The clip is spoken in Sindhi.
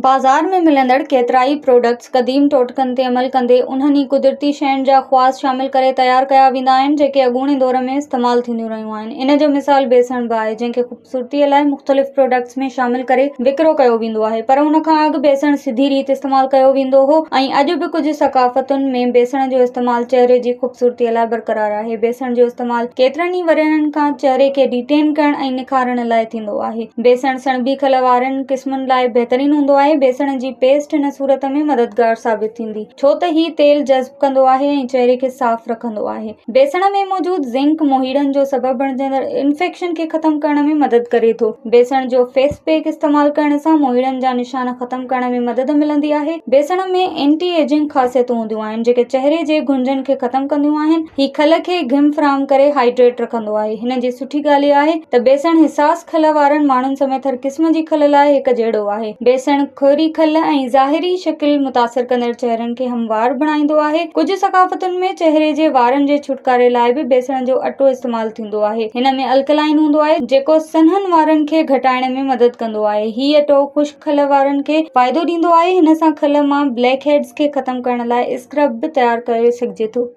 بازار ۾ ملندڙ ڪيترائي پراڊڪٽس قديم ٽوٽڪن تي عمل ڪندي انهن ئي قدرتي شين جا خواص شامل ڪري تيار ڪيا ويندا آهن جيڪي اڳوڻي دور ۾ استعمال ٿينديون رهيون آهن. ان جو مثال بيسڻ به آهي جنهن کي خوبصورتي لاء مختلف پراڊڪٽس ۾ شامل ڪري وڪرو ڪيو ويندو آهي پر ان کان اڳ بيسڻ سڌي ريت استعمال ڪيو ويندو هو ۽ اڄ به ڪجهه ثقافتن ۾ بيسڻ جو استعمال چهري جي خوبصورتي لاء برقرار آهي. بيسڻ جو استعمال ڪيترن ئي ورهين کان چهري کي ڊي ٽين ڪرڻ ۽ نکارڻ لاء ٿيندو آهي. بيسڻ سڻڀي کل وارن قسمن لاء بهترين هوندو آهي. بيسڻ جي پيسٽ هن صورت ۾ مددگار ثابت ٿيندي، ڇو ته هي تيل جذب ڪندو آهي ۽ چهري کي صاف رکندو آهي. بيسڻ ۾ موجود زنڪ موهيڙن جو سبب بڻجندڙ انفيڪشن کي ختم ڪرڻ ۾ مدد ڪري ٿو. بيسڻ جو فيس پيڪ استعمال ڪرڻ سان موهيڙن جا نشان ختم ڪرڻ ۾ مدد ملندي آهي. بيسڻ ۾ اينٽي ايجنگ خاصيتون هونديون آهن، جيڪي چهري جي گهنجن کي ختم ڪنديون آهن. هي کل کي گهم فراهم ڪري هائيڊريٽ رکندو آهي. هن جي سٺي ڳالهه اها آهي ته بيسڻ حساس کل وارن ماڻهن سميت هر قسم جي کل لاء هڪ جهڙو آهي. بيسڻ کهري کل ۽ ظاهري شڪل متاثر ڪندڙ چهرن کي هموار بڻائيندو آهي. ڪجهه ثقافتن ۾ چهري جي وارن جي ڇوٽڪاري لاء به بيسڻ جو اٽو استعمال ٿيندو آهي. هن ۾ الڪلائن هوندو آهي، جيڪو سنهن وارن کي گهٽائڻ ۾ مدد ڪندو آهي. هي اٽو خشڪ کل وارن کي فائدو ڏيندو آهي. هن سان کل مان بليڪ هيڊز کي ختم ڪرڻ لاء اسڪرب به تيار ڪري سگهجي ٿو.